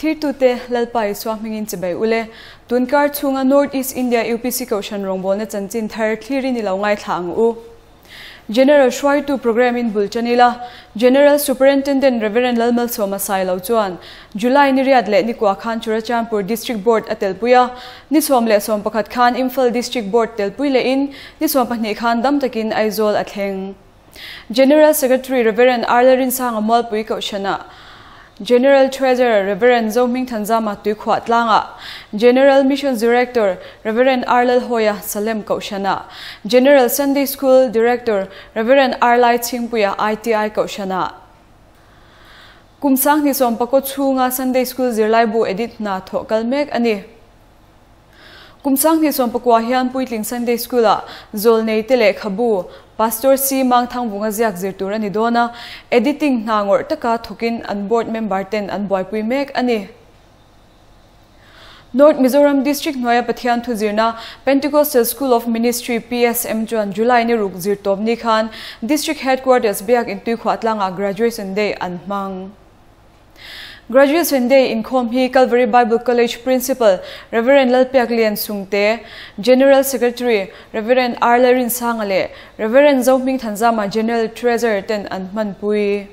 Thlirtute Lalpa Isua hmingin chibai ule. Tunkar chhunga North East India UPC Kohhran rawngbawlna chanchin thar thlirin i lo ngaithla ang u. General hruaitu program in bul tan ila, General Superintendent Rev. Lalmalsawma Sailo chuan July ni riat leh nikua khan Churachandpur District Board a telpui a, ni 11 khan Imphal District Board telpui lehin ni 12 khan dam takin Aizawl a thleng. General Secretary Rev. Arlerinsanga Mualpui Kohhrana, General Treasurer Rev. Zohmingthanzama Tuikhuah Tlanga, General Missions Director Rev. Arlalhawia Salem Kohhrana, General Sunday School Director Rev. Arlai Chhingpuia ITI Kohhrana. Kum 2019 chhunga Sunday School zirlaibu edit hna thawh kal mek a ni. Kum 2019 hian Puitling Sunday School-ah Zawlnei te lehkhabu Pastor C. Mangthangvunga ziak zir tur a ni dawn a, editing hna ngawrh taka thawkin an board member ten an buaipui mek a ni. North Mizoram District hnuaia Pathian thu zirna Pentecostal School of Ministry, PSM, chuan July ni ruk zir tawp ni khan District Headquarters Biak Intuikhuah tlangah Graduation Day an hmang. Graduation Day inkhawm hi Calvary Bible College Principal Rev. Lalpiak Lian Sungte, General Secretary Rev. R. Lalrinsanga leh Rev. Zohmingthanzama General Treasurer ten an hmanpui.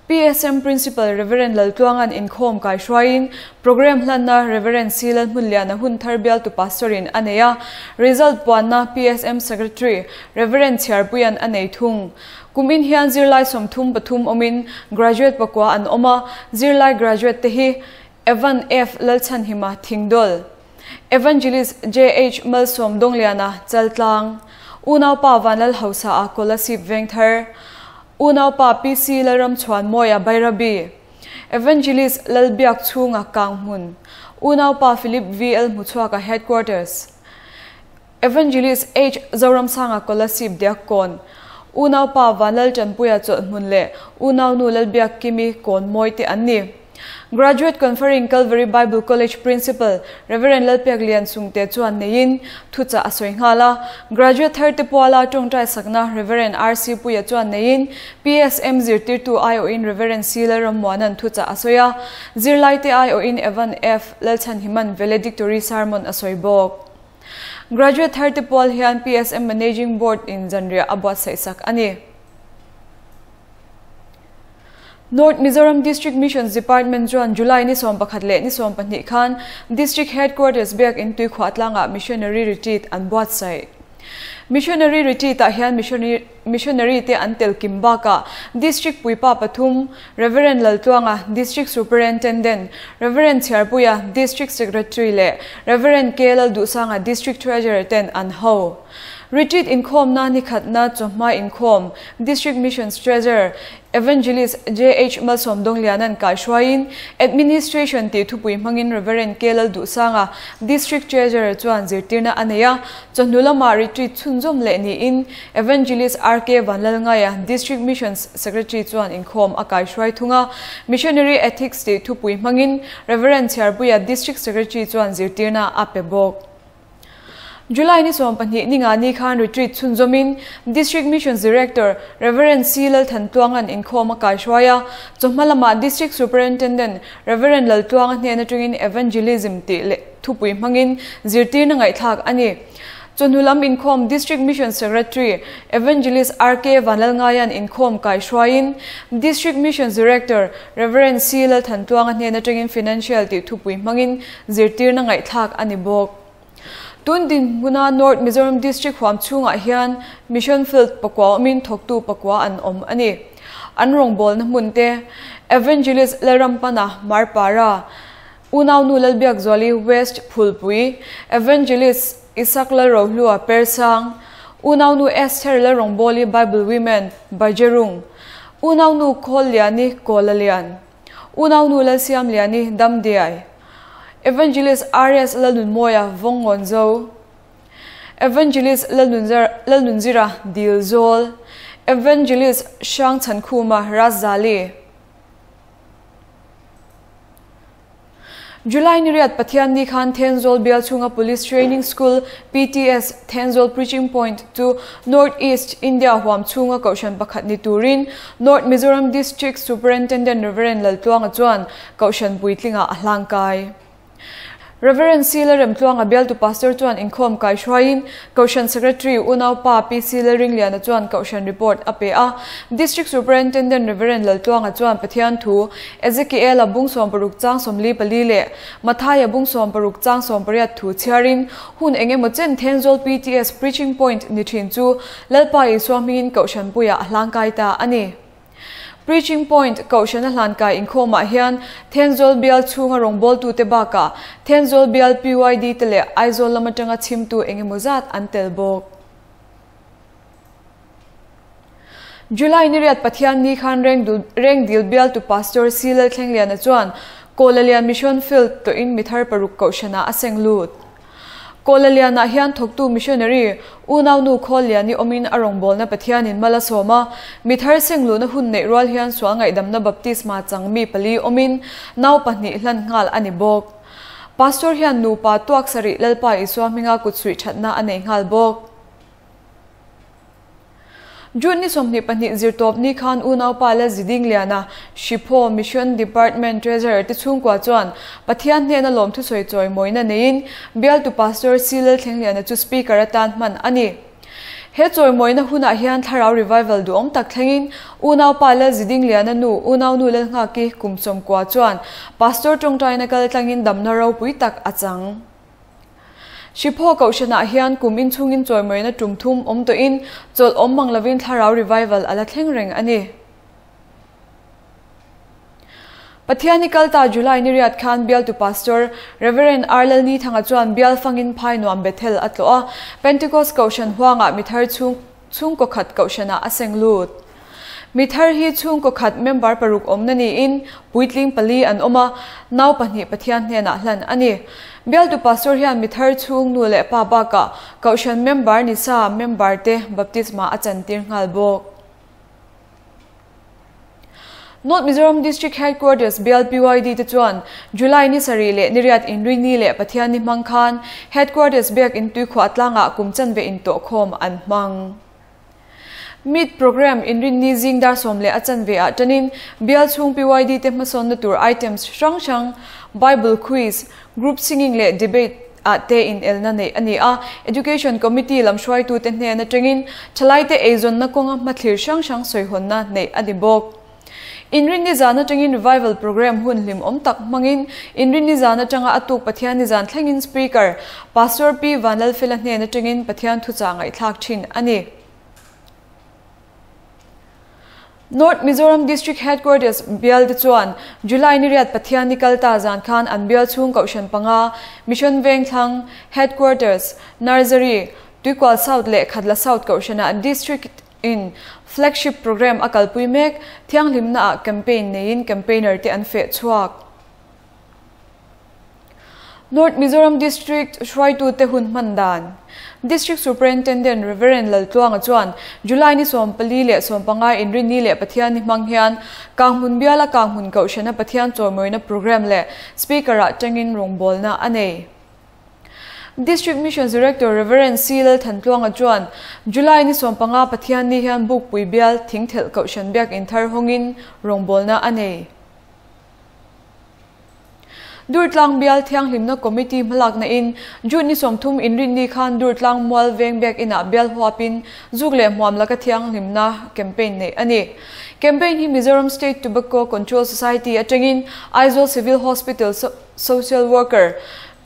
PSM Principal Rev. Laltluanga'n inkhawm kai hruaiin Program hlanna Rev. C. Lalhmunliana hun thar bialtu Pastor-in a nei a, result puanna PSM Secretary Rev. Chhiarpuia'n a nei thung. Kumin hian zirlai 33 awmin graduate pakua an awm a, zirlai graduate te hi Evan F. Lalchhanhima Thingdawl, Evangelist JH Malsawm Dawngliana Chaltlang, Unaupa Vanlal Hausa a Kolasib Vengthar, Unaupa PC Lalramchhuanmawia Bairabi, Evangelist Lalbiak Chhunga Kanghmun, Unaupa Philip VL Hmuchhuaka Headquarters, Evangelist H. Zoramsanga Kolasib Diakkawn, Unaupa Vanlal Tanpuia Chawlhmun leh Unaunu Lalbiak Kimi Kawnmawi te an ni. Graduate Conferring Calvary Bible College Principal Rev. Lalpiak Lian Sungte chuan neiin thuchah a sawi nghal a. Graduate thar te puala tawngtai sakna Rev. RC Puia chuan neiin PSM zirtirtu aiawhin Rev. C. Lalrammuana'n thuchah a sawi a. Zirlai te aiawhin Evan F. Lalchhanhima'n valedictory sermon a sawi bawk. Graduate thar te pual hian PSM Managing Board in zanriah a buatsaih sak a ni. North Mizoram District Missions Department chuan July ni 11 leh ni 12 khan District Headquarters biak in Tuikhuah tlangah Missionary Retreat an buatsaih. Missionary Retreat ah hian Missionary te an tel kim bakah District puipa pathum, Rev. Laltluanga, District Superintendent, Rev. Chhiarpuia, District Secretary leh Rev. K. Lalduhsanga, District Treasurer ten an ho. Retreat inkhawmna ni khatna chawhma inkhawm District Missions Treasurer Evangelist JH Malsawm Dawngliana'n kaihruaiin Administration tih thupui hmangin Rev. K. Lalduhsanga, District Treasurer chuan zirtirna a nei a, chawhnu lamah retreat chhunzawm leh niin Evangelist RK Vanlalngaia, District Missions Secretary chuan inkhawm a kaihruai thung a, Missionary Ethics tih thupui hmangin Rev. Chhiarpuia, District Secretary chuan zirtirna a pe bawk. July ni 12 ninga ni khan retreat chhunzawmin District Missions Director Rev. C. Lalthantluanga'n inkhawm a kaihruai a, chawhma lamah District Superintendent Rev. Laltluanga hnen atangin Evangelism tih leh thupui hmangin zirtirna ngaihthlak a ni. Chawhnu lam inkhawm District Mission Secretary Evangelist RK Vanlalngaia'n inkhawm kaihruaiin District Missions Director Rev. C. Lalthantluanga hnen atangin Financial tih thupui hmangin zirtirna ngaihthlak a ni bawk. Tun dinhmuna North Mizoram District huam chhungah hian Mission Field pakua awmin thawktu pakua an awm a ni. An rawngbawlna hmun te, Evangelist Lalrampana, Marpara, Unaunu Lalbiakzuali, West Phulpui, Evangelist Isak Lalrohlua, Persang, Unaunu Esther Lalrawngbawli, Bible Women, Bajerung, Unaunu Khawlliani, Kawlalian, Unaunu Lalsiamliani, Damdiai, Evangelist RS Lalnunmawia, Vawngawnzo, Evangelist Lalnunzira, Dilzawl, Evangelist Hrangchhankhuma, Razali. July ni riat Pathianni khan Thenzawl bial chhunga Police Training School, PTS, Thenzawl Preaching Point chu North East India huam chhunga Kohhran pakhat ni turin North Mizoram District Superintendent Rev. Laltluanga chuan Kohhran puitlingah a hlangkai. Rev. Sila Remtluanga bialtu Pastor chuan inkhawm kai hruaiin Kohhran Secretary unaupa PC Lalringliana chuan Kohhran report a pe a. District Superintendent Rev. Laltluanga chuan Pathian thu Ezekiela bung 60 chang 44 leh Mathaia bung 60 chang 18 thu chhiarin hun eng emaw chen Thenzawl PTS Preaching Point ni thin chu Lalpa Isua hmingin Kohhran puiah a hlangkai ta a ni. Preaching Point Kohhrana hlankai inkhawmah hian Thenzawl bial chhunga rawngbawltute bakah Thenzawl bial PYD te leh Aizawl lam atanga chhimtu eng emaw zat an tel bawk. July ni riat Pathian ni khan Rengdil bialtu Pastor C Lalthlengliana chuan Kawlalian Mission Field tawhin mithar paruk Kohhranah a seng lut. Kawlalianah hian thawktu missionary unaunu Khawlliani awmin a rawngbawlna Pathianin mal a sawm a, mithar seng luhna hun neih rual hian sual ngaihdamna baptisma chang mi pali awmin nau pahnih hlan nghal a ni bawk. Pastor hian nupa tuak sarih Lalpa Isua hminga kutsuih thatna a nei nghal bawk. June ni 22 zirtawp ni khan unaupa la ziding liana Shipho Mission Department Treasurer te chhungkua chuan Pathian hnena lawmthu sawi chawi mawina neiin bialtu Pastor C Lalthlengliana chu Speaker atan hman a ni. He chawi mawina hunah hian thlarau revival duhawm tak thlengin unaupa la ziding liana nu unaunu Lalnghaki kum sawmkua chuan Pastor tawngtaina kal tlangin damna ropui tak a chang. Shipho Kohhranah hian kum inchhungin chawimawina tum thum awm tawhin chawlh awm mang lovin thlarau revival a la thleng reng a ni. Pathiani kalta July ni riat khan bialtu Pastor Rev. R Lalnithanga chuan bial fangin phai nuam Bethel a tlawh a, Pentecost Kohhran huangah mithar chhung chhungkaw khat Kohhranah a seng lut. Mithar hi chhungkaw khat member paruk awmna niin puitling pali an awm a, nau pahnih Pathian hnenah hlan a ni. Bialtu Pastor hian mithar chhung nu leh pa bakah Kohhran member ni sa member te baptisma a chantir nghal bawk. North Mizoram District Headquarters bial PYD te chuan July ni sarih leh ni riat inri ni leh Pathian ni hmang khan Headquarters biak intuikhuah tlangah kum chanve intawhkhawm an hmang. Meet Program inrin ni zing dar sawm leh a chanve ah tanin bial chhung PYD te hmasawnna tur items hrang hrang Bible Quiz, Group Singing leh Debate ah te in elna neih a ni a. Education Committee lam hruaitu te hnen atangin thalai te eizawnna kawnga hmathlir hrang hrang sawihawnna neih a ni bawk. Inrin ni zan atangin Revival Program hun hlim awm tak hmangin Inrin ni zan atanga a tuk Pathian ni zan thlengin Speaker, Pastor Pi Vanlalfela hnen atangin Pathian thuchah ngaihthlak thin a ni. North Mizoram District Headquarters bial te chuan July ni riat Pathian ni kalta zan khan an bial chhung Kohhran panga, Mission Vengthlang, Headquarters, Nursery, Tuikual South leh Khatla South Kohhranah District in Flagship Programme a kalpui mek, thianghlimna ah campaign neiin campaigner te an feh chhuak. North Mizoram District hruaitute hun hman dan District Superintendent Rev. Laltluanga chuan July ni 14 leh 15 inrinni leh Pathian ni hmang hian Kanghmun biala Kanghmun Kohhrana Pathian chawimawina programme leh Speaker ah tangin rawngbawlna a nei. District Missions Director Rev. C Lalthantluanga chuan July ni 15 Pathian ni hian Bukpui bial Thingthelh Kohhran biak inthar hawngin rawngbawlna a nei. Durtlang bial thianghlimna committee hmalakna in June ni 30 inrinni khan Durtlang mual veng biak inah bial huapin zuk leh hmuam laka thianghlimna campaign nei a ni. Campaign hi Mizoram State Tobacco Control Society atangin Aizawl Civil Hospital Social Worker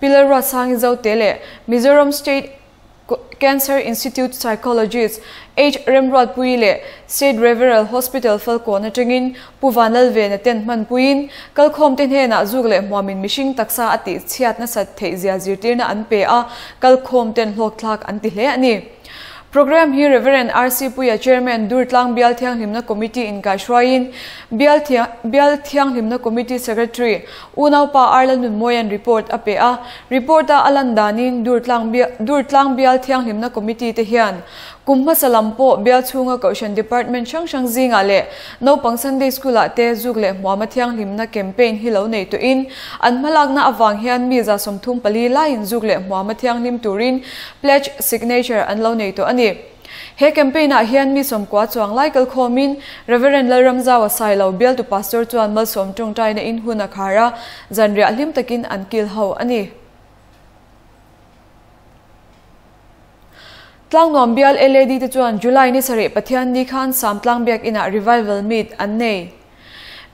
Pilar Ruatsangi Zote leh Mizoram State Cancer Institute Psychologist H Remruatpui leh State Referral Hospital Falkawn atangin Pu Vanlalvena ten hmanpuiin kalkhawm te hnenah zuk leh hmuamin mihring taksa a tih chhiat nasat theih zia zirtirna an pe a, kalkhawm ten hlawkthlak an ti hle a ni. Programme hi Reverend RC Puia Chairman Durtlang Bial Thianghlimna Committee in kaihruaiin Bial Bial Thianghlimna Committee Secretary Unaupa Arla Nunmawian report a pe a, report a a lan danin Durtlang Bial Thianghlimna Committee te hian Kum hmasa lam pawh bial chhunga Kohhran Department hrang hrang zingah leh naupang Sunday School-ah te zuk leh hmuama thianghlimna campaign hi lo nei tawhin an hmalakna avang hian mi 34 laiin zuk leh hmuama thianghlim turin pledge signature an lo nei tawh a ni. He campaign-ah hian mi 90 chuang lai kalkhawmin Rev. Lalramzaua Sailo bialtu Pastor chuan malsawm tawngtaina in hun a khar a, zanriah hlim takin an kil ho a ni. Tlangnuam bial LAD te chuan July ni sarih Pathian ni khan Samtlang Biakinah Revival Meet an nei.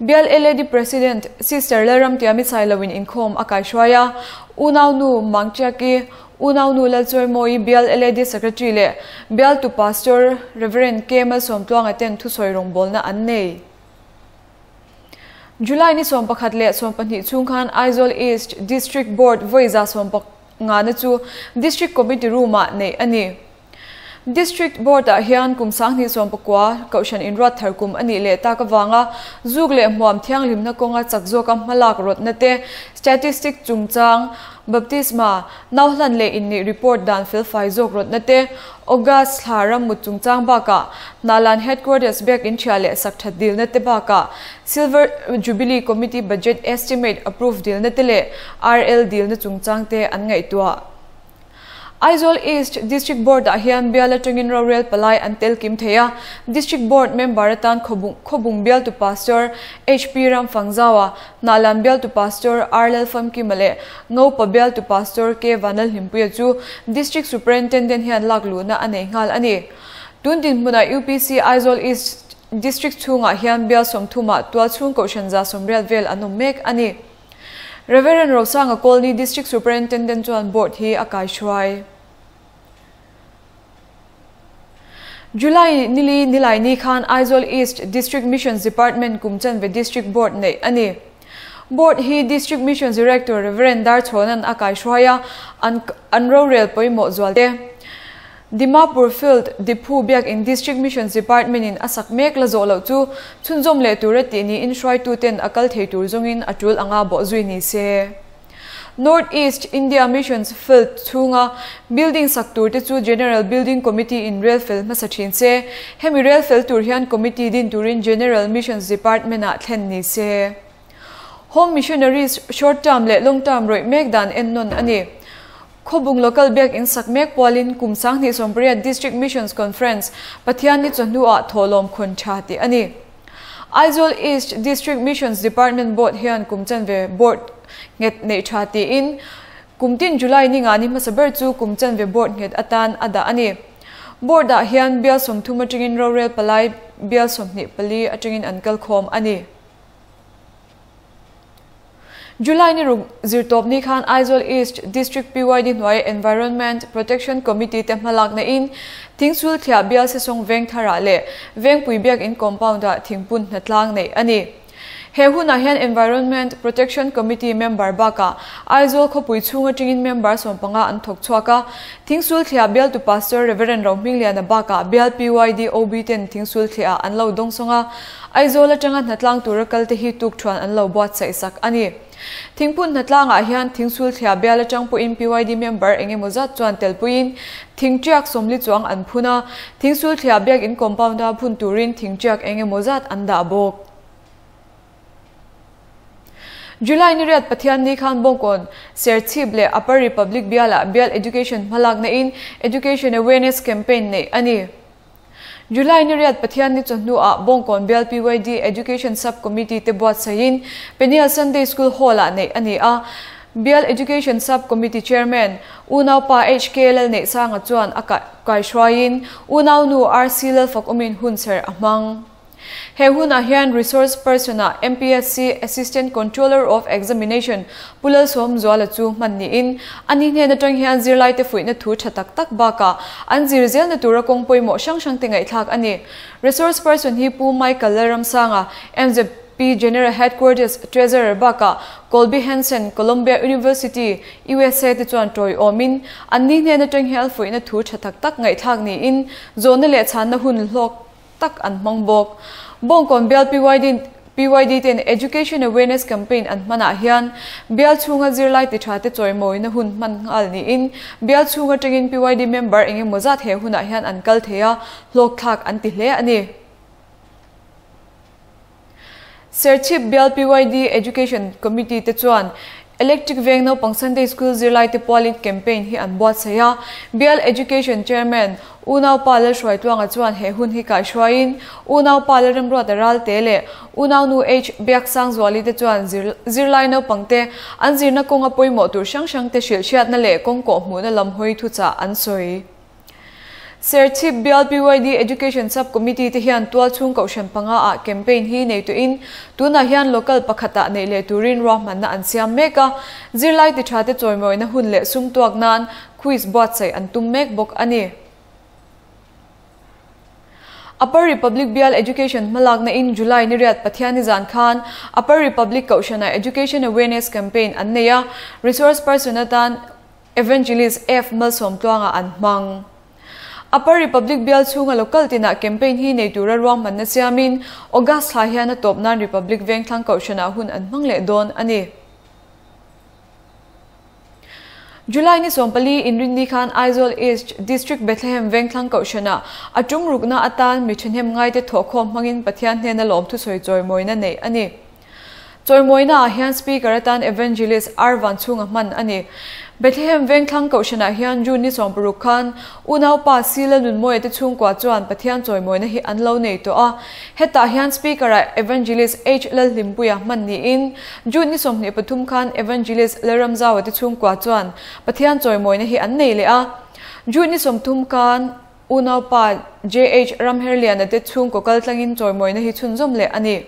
Bial LAD President Sister Lalramtiami Sailoin inkhawm a kaihruai a, Unaunu Mangchiaki, Unaunu Lalchawimawi Bial LAD Secretary leh Bialtu Pastor Rev. K Malsawmtluanga ten thusawi rawngbawlna an nei. July ni 11 leh 12 chhung khan Aizawl East District Board vawi 15 na chu District Committee Room-ah neih a ni. District Board-ah hian kum 2019 Kohhran inruat thar kum a nih leh tak avanga zuk leh hmuam thianghlimna kawnga chak zawka hmalak rawtna te, statistic chungchang, baptisma, nauhlan leh inneih report dan felfai zawk rawtna te, August thla rammut chungchang bakah Hnalan Headquarters biakin ṭhia leh sak ṭhat dilna te bakah Silver Jubilee Committee Budget Estimate approve dilna te leh RL dilna chungchang te an ngaihtuah. Aizawl East District Board-ah hian bial atangin rorel palai an tel kim thei a, District Board member atan Khawbung bialtu Pastor HP Ramfangzaua, Hnahlan bialtu Pastor R Lalfamkima leh Ngopa bialtu Pastor K Vanlalhlimpuia chu District Superintendent hian lak luhna a nei nghal a ni. Tun dinhmunah UPC Aizawl East District chhungah hian bial 30ah tualchhung kohhran 180 vel an awm mek a ni. Rev. Rosanga Colney District Superintendent chuan Board hi a kaihruai. July nili nilai ni khan Aizawl East District Missions Department kum chanve District Board neih a ni. Board hi District Missions Director Rev. Darchhawnan a kaihruai a, an an rorel pawimawh zual te. Dimapur Field, Diphu biakin District Missions Department in a sak mek la zawh loh chu chhunzawm leh tura tih niin hruaituten a kal thei tur zawngin a tul anga bawh zui ni se. North East India Missions Field chhunga building sak tur te chu General Building Committee in rel fel hmasa thin se. Hemi rel fel tur hian committee din turin General Missions Department ah thlen ni se. Home Missionaries short term leh long term rawih mek dan ennawn a ni. Khawbung Local Biakin sak mek pualin kum 2018 District Missions Conference Pathian ni chawhnuah thawhlawm khawn tha tih a ni. Aizawl East District Missions Department Board hian kum chanve Board nghet neih tha tiin kum tin July ni nga ni hmasa ber chu kum chanve Board nghet atan a dah a ni. Board ah hian bial 30 atangin rorel palai bial 24 atangin an kalkhawm a ni. July ni ruk zirtawp ni khan Aizawl East District PYD hnuai Environment Protection Committee te hmalak na in Thingsul thliah bial sesawng veng tharah leh Vengpui biakin compound ah thingpun hnatlang neih a ni. He hunah hian Environment Protection Committee member bakah Aizawl khawpui chhung atangin member 15 an thawk chhuak a, Thingsul thliah bialtu Pastor Rev. Rohmingliana bakah bial PYD OB ten Thingsul thliah an lo dawngsawng a, Aizawl atanga hnatlang tura kal te hi tuk thuan an lo buatsaih sak a ni. Thingpun hnatlangah hian thingsul thliah bial atang pawhin PYD member eng emaw zat chuan tel puiin thingtiak 40 chuang an phun a, thingsul thliah biakin compound a phun turin thingtiak eng emaw zat an dah bawk. July ni riat Pathian ni khan Bawngkawn, Serchhip leh Upper Republic bialah Bial Education hmalakna in Education Awareness Campaign neih a ni. July ni riat Pathian ni chawhnuah Bawngkawn Bial PYD Education Sub Committee te buatsaihin Peniel Sunday School Hall-ah neih a ni a. Bial Education Sub Committee Chairman Unaupa HK Lalneihsanga chuan a kaihruaiin Unaunu RC Lalfakawmin hunserh a hmang. He hunah hian Resource Person-ah MPSC Assistant Controller of Examination Pu Lalsawm Zuala chu hman niin a ni hnen atang hian zirlaite fuihna thu tha tak tak bakah an zir zelna tura kawng pawimawh hrang hrang te ngaihthlak a ni. Resource Person hi Pu Michael Lalramsanga, MZP General Headquarters Treasurer bakah Colby Hansen, Columbia University, USA te chuan tawiawmin an ni hnen atang hian fuihna thu tha tak tak ngaihthlak niin zawhna leh chhanna hun hlawk tak an hmang bawk. Bawngkawn Bial PYD PYD ten Education Awareness Campaign an hmanah hian bial chhunga zirlai ti tha te chawimawina hun hman nghal niin bial chhung atangin PYD member eng emaw zat he hunah hian an kal thei a, hlawkthlak an ti hle a ni. Serchhip bial PYD Education Committee te chuan Electric Veng naupang Sunday School zirlaite pualin campaign hi an buatsaih a. Bial Education Chairman Unaupa Lalhruaitluanga chuan he hun hi kaihruaiin Unaupa Lalremruata Ralte leh Unaunu H Biaksangzuali te chuan zirlai naupangte an zirna kawnga pawimawh tur hrang hrangte hrilhhriatna leh kawng kawhhmuhna lam hawi thuchah an sawi. Serchhip Bial PYD Education Sub Committee te hian tualchhung kohhran panga ah campaign hi nei tuin tunah hian local pakhatah neih leh turin ruahmanna an siam mek a, zirlai ti tha te chawimawina hun leh sum tuak nan quiz buatsaih an tum mek bawk a ni. Upper Republic Bial Education hmalakna in July ni riat Pathiani zan khan Upper Republic Kohhranah Education Awareness Campaign an nei a, resource person atan Evangelist F Malsawmtluanga an hmang. Upper Republic bial chhunga local tinah campaign hi nei tura ruahmanna siamin August thla hian a tawp nan Republic Vengthlang Kohhranah hun an hmang leh dawn a ni. July ni 14 inrinni khan Aizawl East District Bethlehem Vengthlang Kohhranah a tum rukna atan mi thahnem ngaite thawhkhawm hmangin Pathian hnena lawmthusawi chawimawina neih a ni. Chawimawina ah hian Speaker atan Evangelist R Vanchhunga hman a ni. Bethlehem Vengthlang Kohhranah hian June ni 16 khan unaupa Sila Nunmawia te chhungkua chuan Pathian chawimawina hi an lo nei tawh a. Hetah hian Speaker ah Evangelist H Lalhlimpuia hman niin June ni 23 khan Evangelist Lalramzaua te chhungkua chuan Pathian chawimawina hi an nei leh a. June ni 30 khan unaupa JH Ramherliana te chhungkaw kaltlangin chawimawina hi chhunzawm leh a ni.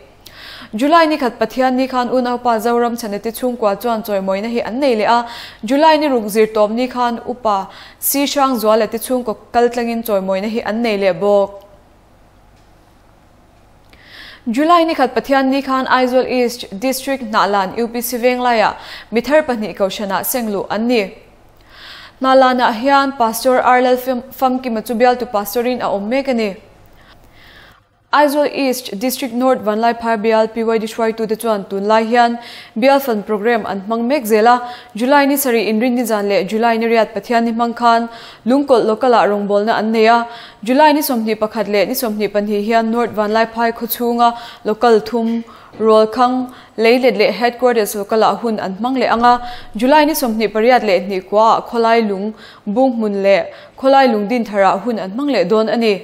July ni khat Pathian ni khan unaupa Zoram Chhanete chhungkua chuan chawimawina hi an nei leh a, July ni ruk zir tawp ni khan upa Si Hrangzuala te chhungkaw kaltlangin chawimawina hi an nei leh bawk. July ni khat Pathian ni khan Aizawl East District Hnahlan UPC Venglaiah mithar pahnih Kohhranah sengluh an ni. Hnahlanah hian Pastor R Lalfamkima chu bialtu Pastorin a awm mek a ni. Aizawl East District North Vanlaiphai Bial PYD hruaitute chuan tunlai hian Bial Fund Programme an hmang mek zel a, July ni sarih inrinni zan leh July ni riat Pathian ni hmang khan Lungkawlh Local ah rawngbawlna an nei a, July ni 21 leh ni 22 hian North Vanlaiphai khawchhunga Local thum, Rawlkhang, Leilet leh Headquarters Local ah hun an hmang leh ang a, July ni 28 leh hnih kua ah Khawlai Lung, Bunghmun leh Khawlai Lung Dinthar ah hun an hmang leh dawn a ni.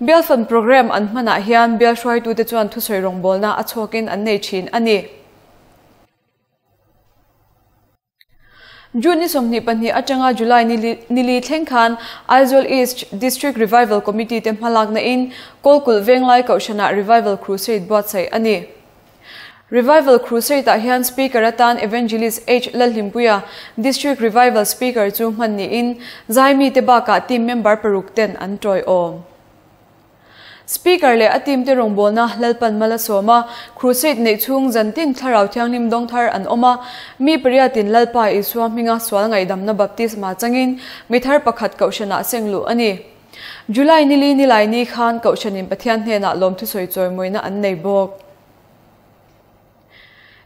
Bial Fund Programme an hmanah hian bial hruaitute chuan thusawi rawngbawlna a chhuakin an nei thin a ni. June ni 22 atanga July ni li thleng khan Aizawl East District Revival Committee te hmalakna in Kawlkulh Venglai Kohhranah Revival Crusade buatsaih a ni. Revival Crusade ah hian Speaker atan Evangelist H Lalhlimpuia District Revival Speaker chu hman niin Zaimi te bakah team member paruk ten an tawiawm. Speaker leh a team te rawngbawlna Lalpan mal a sawm a, Crusade neih chhung zantin Thlarau Thianghlim dawngthar an awm a, mi pariatin Lalpa Isua hminga sual ngaihdamna baptisma changin mi thar pakhat Kohhranah sengluh a ni. July ni li ni lai ni khan Kohhranin Pathian hnenah lawmthusawi chawimawina an nei bawk.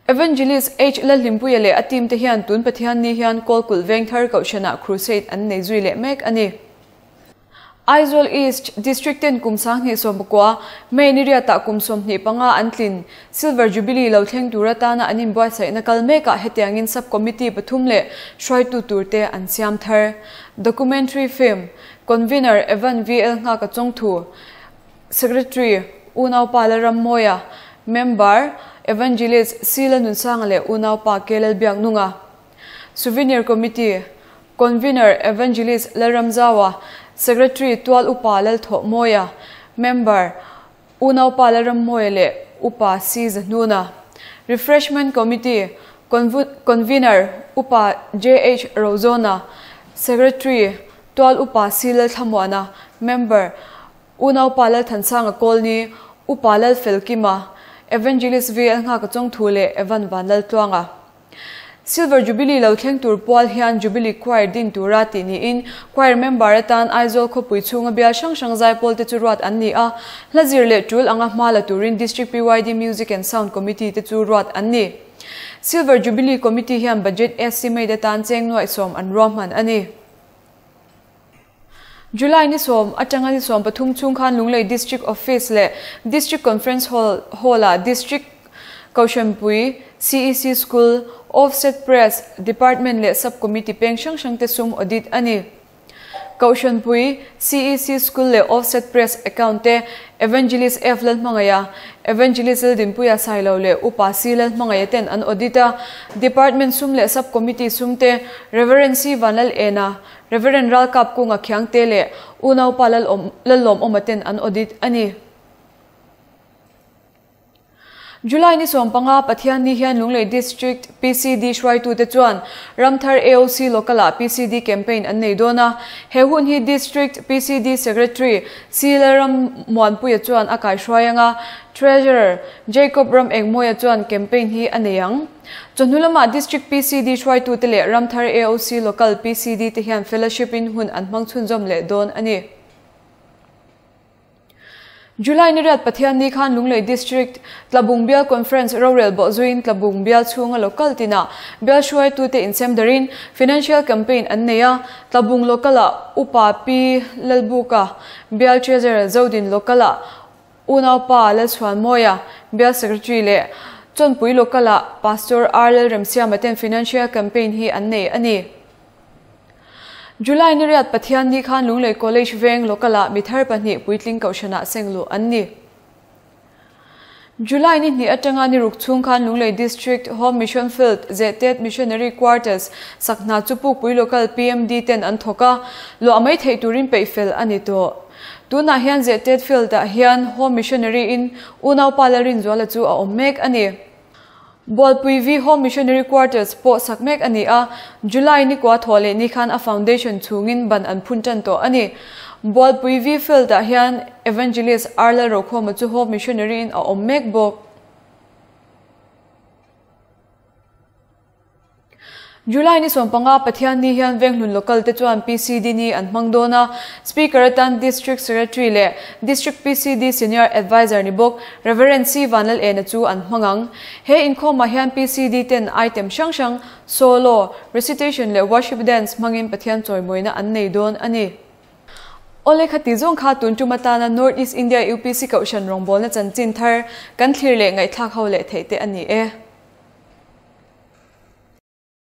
Evangelist H Lalhlimpuia leh a team te hian tun Pathian ni hian Kawlkulh Vengthar Kohhranah Crusade an nei zui leh mek a ni. Aizawl East District ten kum 2019 May ni riatah kum 25 an tlin Silver Jubilee lo thleng tur atana an inbuatsaihna kal mekah hetiangin Sub Committee pathum leh hruaitu turte an siam thar. Documentary Film, Convener Evan VL Nghaka Chawngthu, Secretary Unaupa Lalrammawia, Member Evangelist C Lanunsanga leh Unaupa K Lalbiaknunga, Souvenir Committee, Convener Evangelist Lalramzaua, Secretary Tual Upa Lalthawhmawia, Member Unaupa Lalrammawia leh Upa C Zahnuna, Refreshment Committee, Convener Upa JH Rozona, Secretary Tual Upa C Lalthlamuana, Member Unaupa Lalthansanga Kawlni, Upa Lalfelkima, Evangelist VL Nghaka Chawngthu leh Evan Vanlaltluanga. Silver Jubilee lo thleng tur pual hian Jubilee Choir din tura tih niin Choir member atan Aizawl khawpui chhunga bial hrang hrang zaipawl te chu ruat an ni a, hla zir leh tul anga hma la turin District PYD Music and Sound Committee te chu ruat an ni. Silver Jubilee Committee hian budget estimate atan cheng nuaih sawm an ruahman a ni. July ni sawm atanga ni 13 chhung khan Lunglei District Office leh District Conference Hall Hall-ah District Kohhranpui, CEC School, Offset Press, Department leh Sub Committee peng hrang hrang te sum audit a ni. Kohhranpui, CEC School leh Offset Press account te Evangelist F Lalhmangaia, Evangelist Laldinpuia Sailo leh Upa C Lalhmangaia ten an audit a, Department sum leh Sub Committee sum te Reverend C Vanlal Ena, Reverend Ralkap Kunga Khiangte leh Unaupa Lallawmawma ten an audit a ni. July ni 15 Pathianni hian Lunglei District PCD hruaitute chuan Ramthar AOC Local-ah PCD campaign an nei dawn a. He hun hi District PCD Secretary C Lalrammuanpuia chuan a kaihruai ang a, Treasurer Jacob Ramengmawia chuan campaign hi a nei ang. Chawhnu lamah District PCD hruaitute leh Ramthar AOC Local PCD te hian fellowship in hun an hmang chhunzawm leh dawn a ni. July ni riat Pathianni khan Lunglei District Tlabung Bial Conference rorel bawh zuiin Tlabung Bial chhunga local tinah bial hruaitute insem darin Financial Campaign an nei a, Tlabung Local-ah Upa Pi Lalbuka, Bial Treasurer Zodin Local-ah Unaupa Lalchhuanmawia, Bial Secretary leh Chawnpui Local-ah Pastor R Lalremsiama ten Financial Campaign hi an nei a ni. July ni riat Pathianni khan Lunglei College veng Local-ah mi thar pahnih puitling kohhranah seng luh an ni. July ni hnih atanga ni ruk chhung khan Lunglei District Home Mission Field Zehtet Missionary Quarters sak hna chu Pukpui Local PMD ten an thawk a, luah mai theih turin peih fel a ni tawh. Tunah hian Zehtet Field-ah hian Home Missionary in unaupa Lalrinzuala chu a awm mek a ni. Bualpui V Home Missionary Quarters pawh sak mek a ni a, July ni kua thawh leh ni khan a foundation chhungin ban an phun tan tawh a ni. Bualpui V Field-ah hian Evangelist R Lalrokhawma chu Home Missionary-in a awm mek bawk. July ni 15 Pathianni hian Venghlun Local te chuan PCD ni an hmang dawn a, Speaker atan District Secretary leh District PCD Senior Adviser ni bawk Rev. C Vanlal Ena chu an hmang ang. He inkhawmah hian PCD ten item hrang hrang, solo, recitation leh worship dance hmangin Pathian chawimawina an nei dawn a ni. Awle khati zawng kha tun tum atana North East India UPC Kohhran rawngbawlna chanchin thar kan thlir leh ngaihthlak ho leh theih te a ni e.